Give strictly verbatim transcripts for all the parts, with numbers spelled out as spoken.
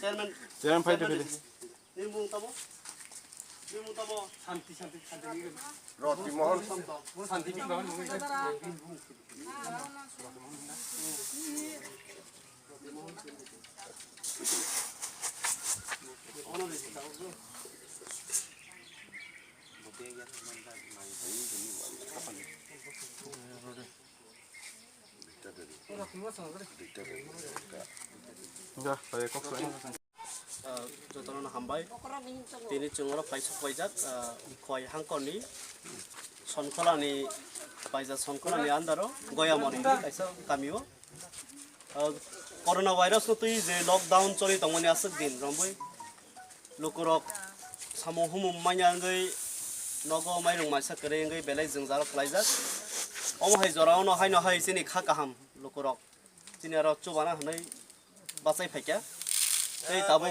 Chairman, chairman, phai de, phai de. Nini mung tamo? Nini mung tamo? Santi, santi, santi. Roti Mohon. Santi, santi. Jotono hambai. Tini chwng oro paisuk paijak, ah, Khowai hangkorni Sonkholani, paijak Sonkholani under o Goyamoni kaisa kamio. Ah, corona virus no twi je lockdown choli tongmani aswk din romwi lukurok samung humung manya wngwi nogo mairung maisa kwrwi wngwi belai jwngjal khlaijak. Omo hai jora o no haino hai chini kha kaham lukurok chini aro chubana hwnwi bachai phaikha. Tei tabuk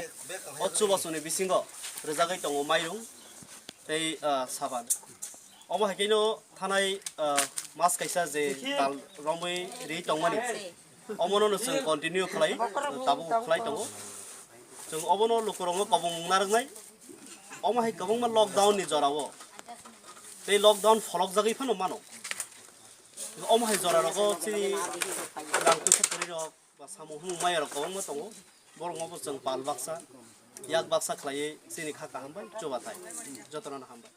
o chubasuni bisingo rwjagwi tongo mairung tei, ah, saban. Omo hai khe no thanai, ah, mas kaisa je tal romwi ri tongmani, omono no chwng continue khlai, tabuk khlai tongo. Chwng obono lukurokno kobong mung narwknai. Omo hai kwbangma lockdown ni jorao tei lockdown pholokjagwi phano mano. Omo hai jora rogo chini rang puisa kwrwi rok ba samung humung maya rok kwbangma tongo. Borok no bo chwng pal baksa, yak baksa khlaiwi chini kha kaham bai chubathai. Jotono no hambai.